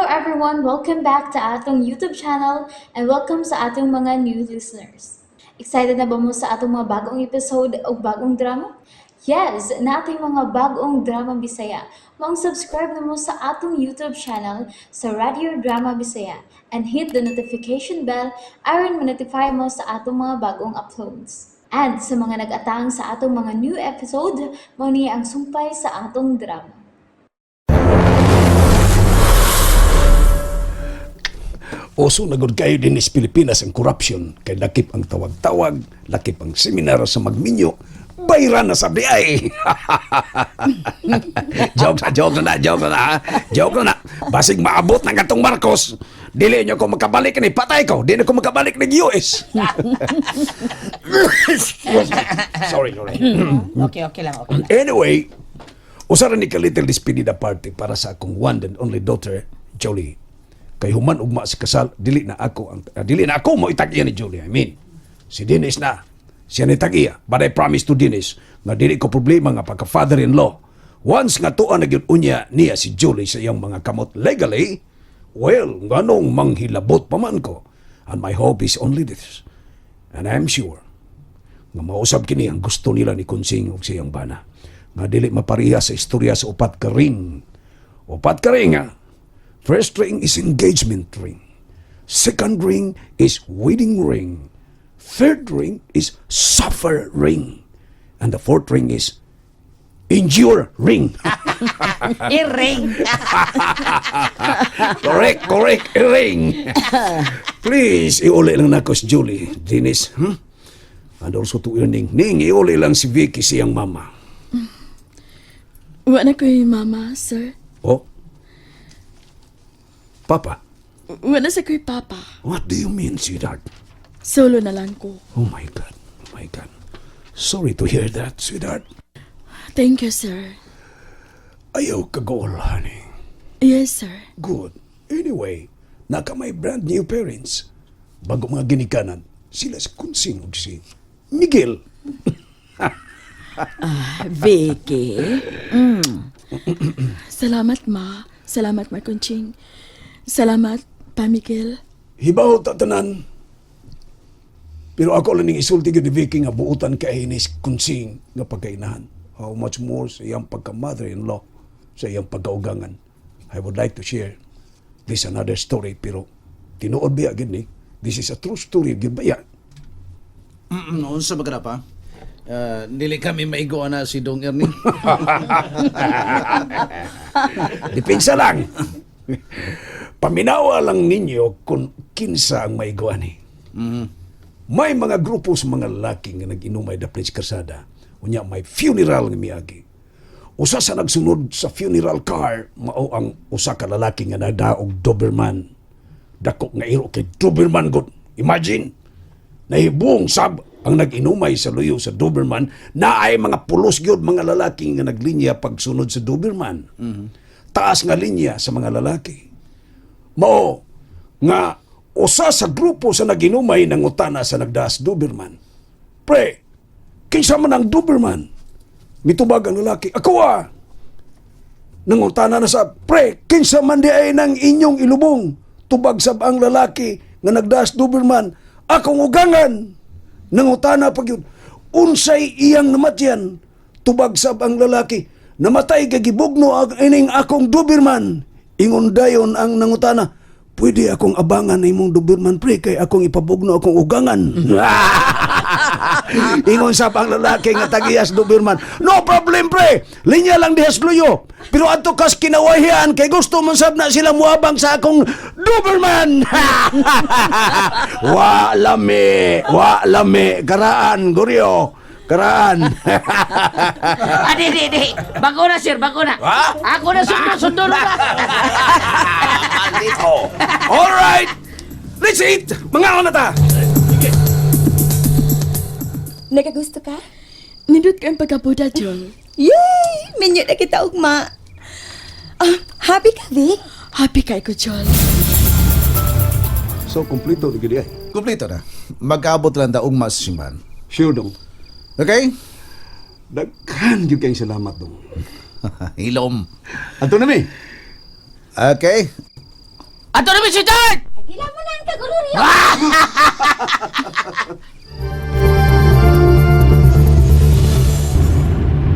Everyone! Welcome back to atong YouTube channel and welcome sa atong mga new listeners. Excited na ba mo sa atong mga bagong episode o bagong drama? Yes, naa tay mga bagong drama Bisaya. Maong subscribe na mo sa atong YouTube channel sa Radio Drama Bisaya and hit the notification bell aron ma-notify mo sa atong mga bagong uploads. And sa mga nag-atang sa atong mga new episode, mao ni ang sumpay sa atong drama. Uso na gud kayo din is Pilipinas ang corruption kay lakip ang tawag-tawag, lakip ang seminar sa magminyo, bayran na sabi ay. Joke na, joke na, joke na, ha? Joke na. Basig maabot ng katong Marcos. Dili nyo ko makabalik ni patay ko. Dili ko makabalik ng US. Sorry, sorry. Okay, okay lang, okay lang. Anyway, usa ra ni ka little despedida party para sa akong one and only daughter, Jolie. Kay human ugma sa kasal, dili na ako ang dili na ako mo itag-iya ni Jolie. I mean, si Dennis na. Siya ni tag-iya. But I promise to Dennis nga dili ko problema nga pagka father-in-law. Once nga tuan na gyud unya niya si Jolie sa iyang mga kamot legally, well, nganong manghilabot pa man ko. And my hope is only this. And I'm sure nga mausab kini ang gusto nila ni Kunsing ug siyang bana nga dili mapareha sa istorya sa upat ka ring. Upat ka ring, ha. First ring is engagement ring, second ring is wedding ring, third ring is suffer ring, and the fourth ring is endure ring. I-ring. Correct, correct, ring. Please, iuli lang nako si Julie, Dennis. And also to Erning. Ning, iuli lang si Vicky siyang mama. Wa na ko'y mama, sir. Oh? Papa, Wa na sa ko'y papa. What do you mean, sweetheart? Solo na lang ko. Oh my God, oh my God. Sorry to hear that, sweetheart. Thank you, sir. Ayaw kag-guol, honey. Yes, sir. Good. Anyway, naa ka may brand new parents. Bago mga ginikanan, sila si Kunsing ug si Miguel. Vicky. Salamat, ma. Salamat, Ma Conching. Salamat, Pa Miguel. Hibaw ta tanan. Pero ako lang ning isulti gyud ni Vicky nga buutan kay ni Kunsing nga pagkainahan. How much more sa iyang pagka-mother-in-law, sa iyang pagkaugangan. I would like to share this another story, pero tinuod biya gyud ni. This is a true story gyud biya. Unsa ba ka pa? Dili kami maigo na si Dong Ernie. Depensa lang. Paminawa lang ninyo kung kinsa ang maiguan ni. May mga grupo sa mga lalaki nga nag-inumay dapit sa karsada. Unya may funeral nga miagi. Usa sa nagsunod sa funeral car mao ang usa ka lalaki nga nadaog Doberman. Dako nga iro kay Doberman gud. Imagine, nahibong sab ang nag-inumay sa luyo sa Doberman na ay mga pulos gyud mga lalaki nga naglinya pagsunod sa Doberman. Taas nga linya sa mga lalaki. Mao nga usa sa grupo sa naginumay nangutana sa nagdaas Doberman. "Pre, kinsa man ang Doberman?" Mitubag ang lalaki, "Ako ah." Nangutana na sa, "Pre, kinsa man di ay nang inyong ilubong?" Tubag sab ang lalaki nga nagdaas Doberman, "Akong ugangan." Nangutana pag yun, "Unsay iyang namatyan?" Tubag sab ang lalaki, "Namatay kay gibugno ang ining akong Doberman." Ingon dayon ang nangutana, "Pwede akong abangan imong Doberman, pre, kay akong ipabugno akong ugangan." Ingon sa ang lalaki nga tagiyas Doberman, "No problem, pre. Linya lang dihas luyo. Pero adto kas kinawahian kay gusto man sab na sila muabang sa akong Doberman." Wa lami, wa lami. Karaan, Goryo. Karaan. Ah, di, di, di. Bago na, sir, bago na. Ha? Ako na, sundo, sundo na. Oh. All right. Let's eat. Mga na ta. Nagagusto ka? Nindot kang pagkabuda, Jol. Yay! Minyo na kita ugma. Ah, happy ka, Vic? Happy kay ko, Jol. So, kompleto na gid ay. Kompleto na. Magkaabot lang ta ugma sa simbahan. Sure dong. Okay? Daghan gyud kayong salamat dong. Hilom. Ato na mi. Okay. Ato na mi si George! Gila mo na ang kagururyo.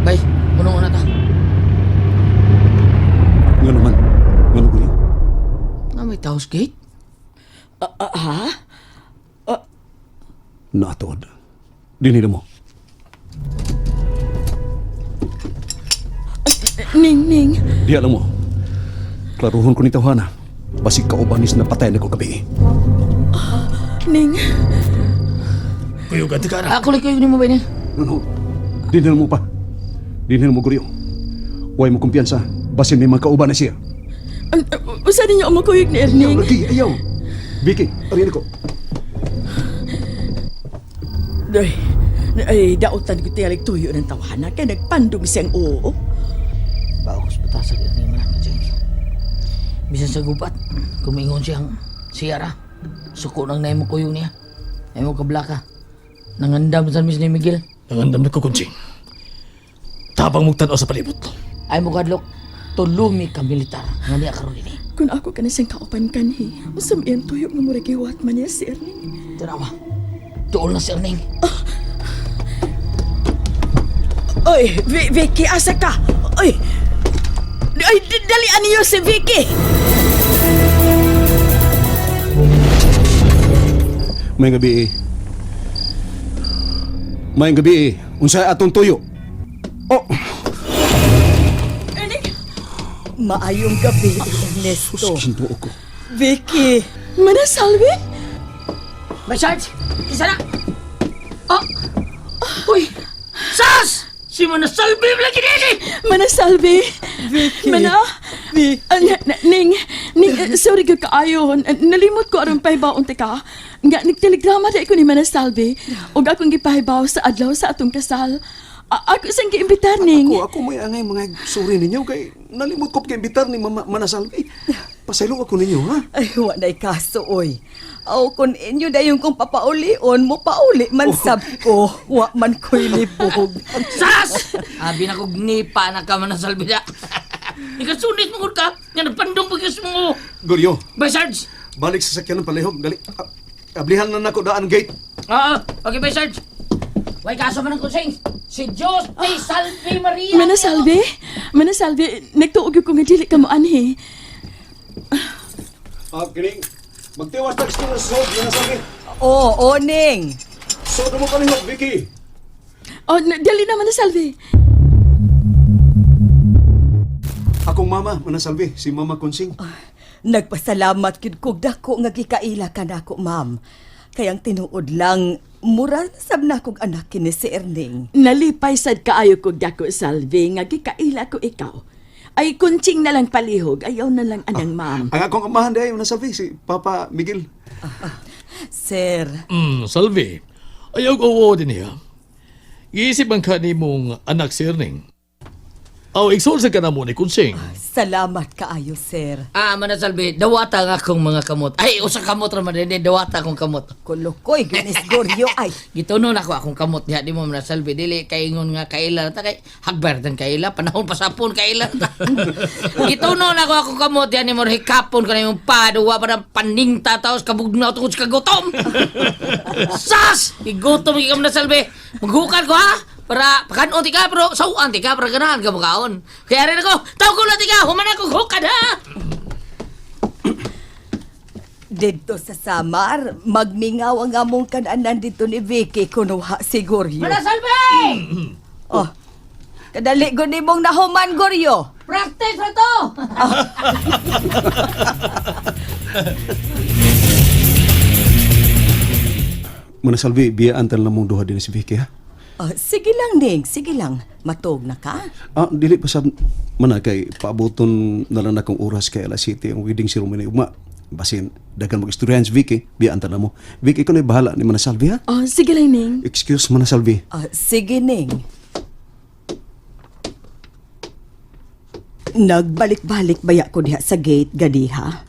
Bay, puno na ta. Nga naman. Nga naman. Na may taos gate? Ha? Naatod. Dinhi na mo. Ning, Ning. Di alam mo. Klaruhon ko ni Tawhana. Basig kaubanis na patay na ko gabi. Ning. Kuyog ka na. Ako lang kayo ni mo ba ni? No, no. Dinhi na mo pa. Dinhi na mo, Guryo. Huwag mo kumpiyansa. Basin may mga kauban na siya. Usa ninyo ang makuyog ni Ayaw, Erning? lagi, ayaw. Vicky, ariyan ko. Ay, ay, dautan ko tingalig tuyo ng tawhana kay nagpandong siyang oo. Bago ko sa ni man ako Jeng. Bisan sa gubat, kumingon siyang siyara. Suko nang naimo kuyog niya. Naimo kablaka. Nangandam sa mis ni Miguel. Nangandam na ko, Kunching. Tabang mong tanaw sa palibot. Ay mo kadlok, tulumi ka militar. Nga niya karon ini. Kung ako ka na siyang kaupan kanhi, usam iyang tuyo nga murag giwat man niya si Erning. Tanawa. Tuol na si Erning. Oy, Vicky, asa ka? Oy! Ay, dalian niyo si Vicky! May gabi eh. May gabi eh. Unsay atong tuyo? Oh, Erning! Maayong gabi, Ernesto. Ginoo ko. Vicky. Mana Salve? May charge! Isa na! Oh! Uy! Sas! Si Manasalbi lagi nini! Mana Salve? Vicky. Mana? Vicky. Ah, Ning, Ning, sorry gyud kaayo. Nalimot ko aron pahibaw unta ka. Nga nagtelegrama di ko ni Mana Salve. Ug akong gipahibaw sa adlaw sa atong kasal. Ako sang giimbitar Ning. Ako, ako may angay mga suri ninyo kay nalimot ko kay imbitar ni Mama Manasalvi. Pasaylo ako ninyo, ha? Ay, wa na'y kaso, oy. Aw, kung inyo dayon kong papaulion, mo pauli man sab ko. Wa man ko'y libog. Sas! Abi na kog nipa na ka Manasalbi na. Ikasunit mo gud ka! Nga nagpandong pagkas mo! Goryo, Bay Sarge! balik sa sakyan ng palihog. Dali. Ablihan na nako daan gate. Oo, okay Bay Sarge! Way kaso man ang kusing! Si Diyos te Salve Maria! Mana Salve? Mana Salve, nagtuog gyud ko nga dili ka mo anhi. Ah, kining. Magtiwas tag sa sod, Manasalvi. Oo, oh, Ning. Sod mo palihog, Vicky. Oh, dali na Mana Salve. Akong mama, Manasalvi, si Mama Konsing. Nagpasalamat gid kog dako nga gikaila ka nako, ma'am. Kayang tinuod lang, mura na sab na kog anak kini si Erning. Nalipay sad kaayo kog dako Salve nga gikaila ko ikaw. Ay kuntsing na lang palihog, ayaw na lang anang ma'am. Ang akong amahan dahil, Manasalvi, si Papa Miguel. Sir, Salve. Ayaw ko din niya. Giisip ang ka mong anak si Erning. Aw, igsoon sa ka na mo ni Kunching. salamat kaayo, sir. Ah, Manasalbi, dawata nga akong mga kamot. Ay, usa kamot ra man din, dawata akong kamot. Kulukoy, ginis Goryo, ay. Gituno na ako akong kamot niya, di mo Manasalbi, dili kaingon nga kaila ta kay hagbar dan kaila, panahon pasapon kaila ta. Gituno na ako akong kamot diya ni mo hikapon ka na yung paduwa para paningta taos kabugnaw tungod sa kagutom. Sas! Igutom ka Manasalbi. Maghukar ko ha. Para pakanon ti ka pero sauan ti ka para ganahan ka makaon. Kaya rin ako, tawag ko na ti ka, human ako hukad ha. Dito sa Samar, magmingaw ang among kananan dito ni Vicky kunuha si Goryo. Manasalbi! Oh, kadali ko nimong nahuman, Goryo. Practice na to! Manasalvi, biyaan tan lamong duha din si Vicky, ha? Oh, sige lang, Ning, sige lang. Matog na ka. Ah, dili pa sa mana kay paaboton na lang akong oras kay alas 7 ang wedding ceremony ugma. Basin daghan mag-istoryahan si Vicky, biyaan ta na mo. Vicky, ikaw na'y bahala ni Manasalvi, ha? Oh, sige lang Ning. Excuse Manasalvi. Ah, sige, Ning. Nagbalik-balik baya ko diha sa gate, ganiha.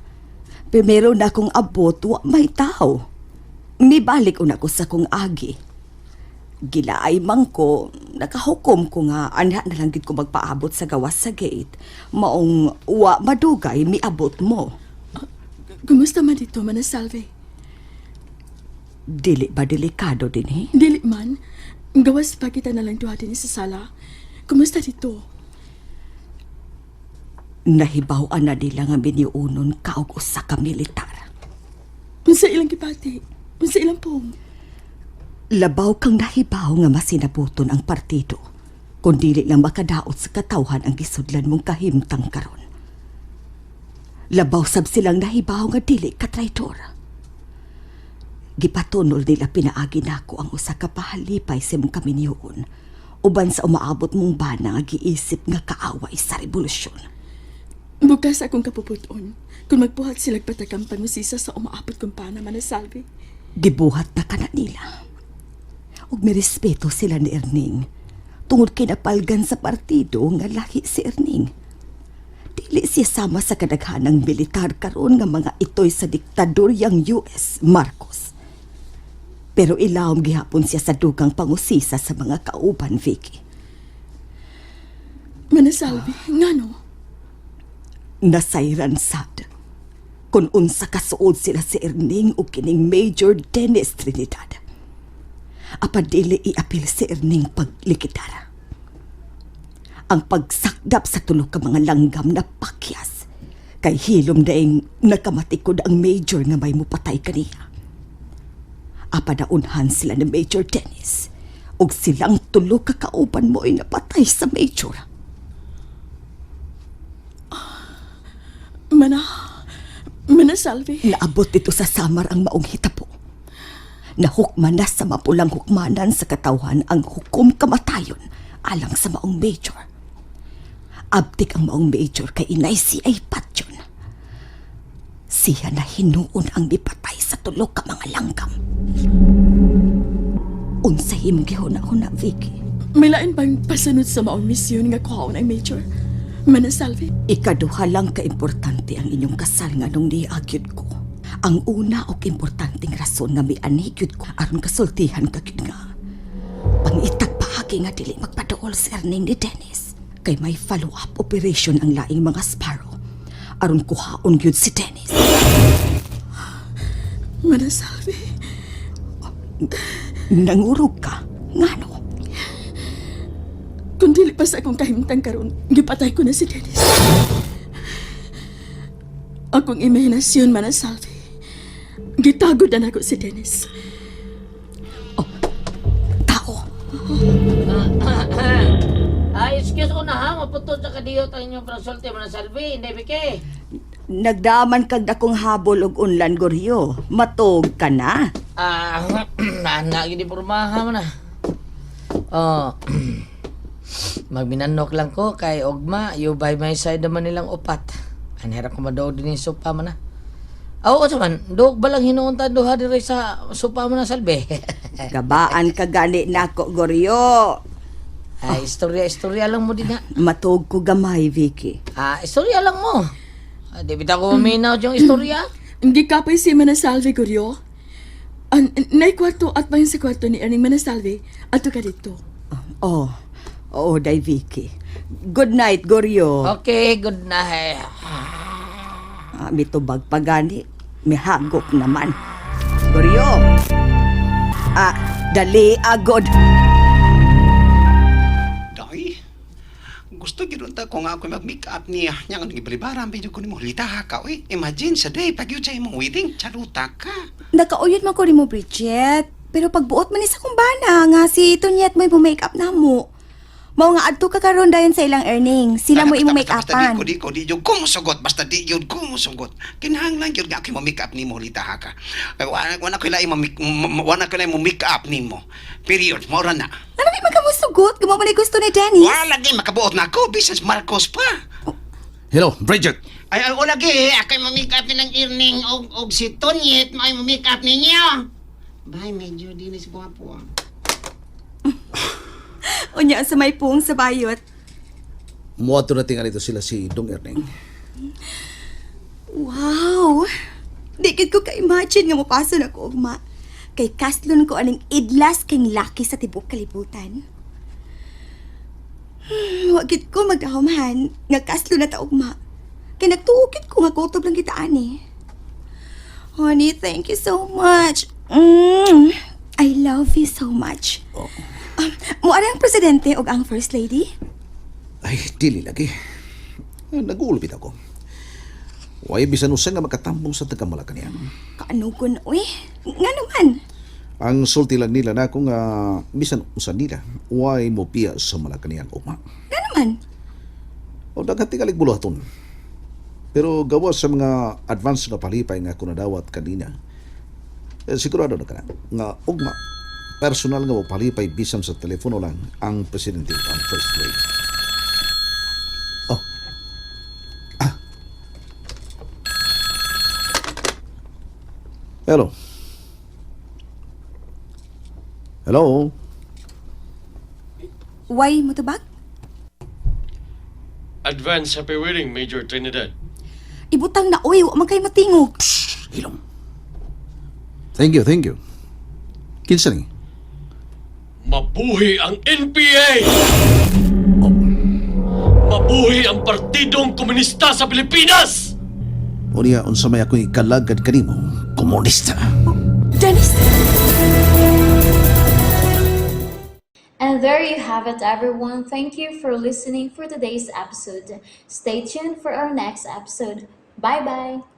Primero na akong abot, wa may tao. Mibalik una ko sa kong agi. Gilaay man ko, nakahukom ko nga anha na lang gid ko magpaabot sa gawas sa gate. Maong wa madugay miabot mo. Kumusta man dito, Manasalve? Dili ba delikado dinhi? Dili man. Gawas pa kita na lang duha din sa sala. Kumusta dito? Nahibaw-an na nila nga minyuunon ka og usa ka militar. Unsa ilang gipati? Unsa ilang pong? Labaw kang nahibaw nga masinabuton ang partido. Kung dili lang makadaot sa katawhan ang gisudlan mong kahimtang karon. Labaw sab silang nahibaw nga dili ka traidor. Gipatunol nila pinaagi nako ang usa ka pahalipay sa imong kaminyoon uban sa umaabot mong bana nga giisip nga kaaway sa revolusyon. Bukas akong kapuputon. Kung magbuhat sila patakang pangusisa sa umaabot kong pana, Manasalve. Gibuhat na kana nila. Ug mirespeto sila ni Erning. Tungod kay napalgan sa partido nga lahi si Erning. Dili siya sama sa kadaghanang militar karon nga mga itoy sa diktadoryang US Marcos. Pero ilawom gihapon siya sa dugang pangusisa sa mga kauban, Vicky. Manasalve, ngano? Nasayran sad. Kung unsa kasuod sila si Erning o kining Major Dennis Trinidad. Apan dili iapil si Erning paglikidara. Ang pagsakdap sa tulo ka mga langgam na pakyas kay hilom daing nakamatikod ang Major nga may mupatay kaniya. Apadaunhan sila ni Major Dennis ug silang tulo ka kauban mo ay napatay sa Major. Mana, Manasalve. Naabot dito sa Samar ang maong hitabo. Nahukman na sa mapulang hukmanan sa katawhan ang hukom kamatayon alang sa maong major. Abtik ang maong major kay inay si ay patyon. Siya na hinuon ang mipatay sa tulo ka mga langgam. Unsay imong gihuna-huna, Vicky? May lain bang pasunod sa maong misyon nga kuhaon ang Major? Manasalve. Ikaduha lang kaimportante ang inyong kasal nga nung niagyod ko. Ang una og importanteng rason nga mianigyod ko aron kasultihan ka gyud nga. Pangitag paagi nga dili magpaduol sa Erning ni Dennis. Kay may follow-up operation ang laing mga Sparrow. Aron kuhaon gyud si Dennis. Manasalve. Nangurog ka. Ngano? Kung dili pa sa akong kahimtang karon, gipatay ko na si Dennis. Akong imahinasyon, Manasalve. Gitagod na nako si Dennis. Tao. Ah, excuse ko na ha, maputol sa kadiyot ang inyong prasulti, Manasalve. Hindi, Vicky. Nagdaman kag dakong habol og unlan goryo. Matog ka na. Ah, na gini pormaha man na. Oh. Magminanok lang ko kay Ogma, you by my side naman nilang upat. Anhera ko madood din yung sopa man na. Oo, sa man, doog ba lang hinuon ta duha diri sa sopa mo na salbe. Gabaan ka gani nako goryo. Ay, istorya, istorya lang mo din ha. Matog ko gamay, Vicky. Ah, istorya lang mo. Ah, di bitaw ko maminaw yung istorya. Gikapay si Manasalve, Goryo. An nay kwarto at bahin sa kwarto ni Erning Manasalve, ato ka dito. Oh, oo, day Vicky. Good night, Goryo. Okay, good night. Ah, mitubag pa gani. Mihagok naman. Goryo. Ah, dali agod. Day, gusto gyud unta ko nga ako mag-make up niya. Nya nga gibribaran video ko nimo lita ka oy. Imagine sa day pag yun sa imong wedding, charuta ka. Nakauyod man ko nimo, Bridget. Pero pagbuot man ni sa kumbana nga si Tonyet mo make up na mo. Mao nga adto ka karon dayon sa ilang earnings. Sila mo Basta- imong basta- make Basta di upan. ko di ko di jud kumusugot, basta di jud kumusugot. Kinahanglan gyud nga ako mo-make up nimo lita ka. Ay, wala wala ko lain wala ko lain mo make up nimo. Period, mao ra na. Ano di man ka mosugot? Gumawa man gusto ni Dennis. Wala gi makabuot na ako bisan Marcos pa. Hello, Bridget. Ay, ay wala gi ako mo-make up nilang earning og og si Tonyet mo make up ninyo. Bye, medyo dinis guwapo ah. Unya sa may puong sa bayot. Muadto na tingali ito sila si Dong Erning. Wow! Di gid ko ka-imagine nga mopaso na ko ugma. Kay kaslon ko aning idlas kang laki sa tibuok kalibutan. Wa gid ko magdahomhan nga kaslon na ta ugma. Kay nagtuo gid ko nga kutob lang kita ani. Honey, thank you so much. I love you so much. Oh. Mo ang presidente ug ang first lady? Ay, dili lagi. Nag-uulpit ako. Way bisan usa nga makatambong sa taga Malacañang. Kaanugon, uy. Nga naman. Ang sulti lang nila na kung bisan usa nila, way mo piya sa Malacañang ugma. Nga naman. O daghan tingalig buluhaton. Pero gawa sa mga advance nga palipay nga ako nadawat kanina, eh, sigurado na ka na nga ugma personal nga palipay bisan sa telepono lang ang presidente ug ang first lady. Oh. Ah. Hello. Hello. Why mo tubag? Advance happy wedding, Major Trinidad. Ibutang na, uy. Wa man kay matingog. Hilom. Thank you, thank you. Kinsa ni? Mabuhi ang NPA! Mabuhi ang Partidong Komunista sa Pilipinas! Unya unsa may ako'y kalagad kanimo, komunista. Dennis! And there you have it, everyone. Thank you for listening for today's episode. Stay tuned for our next episode. Bye bye.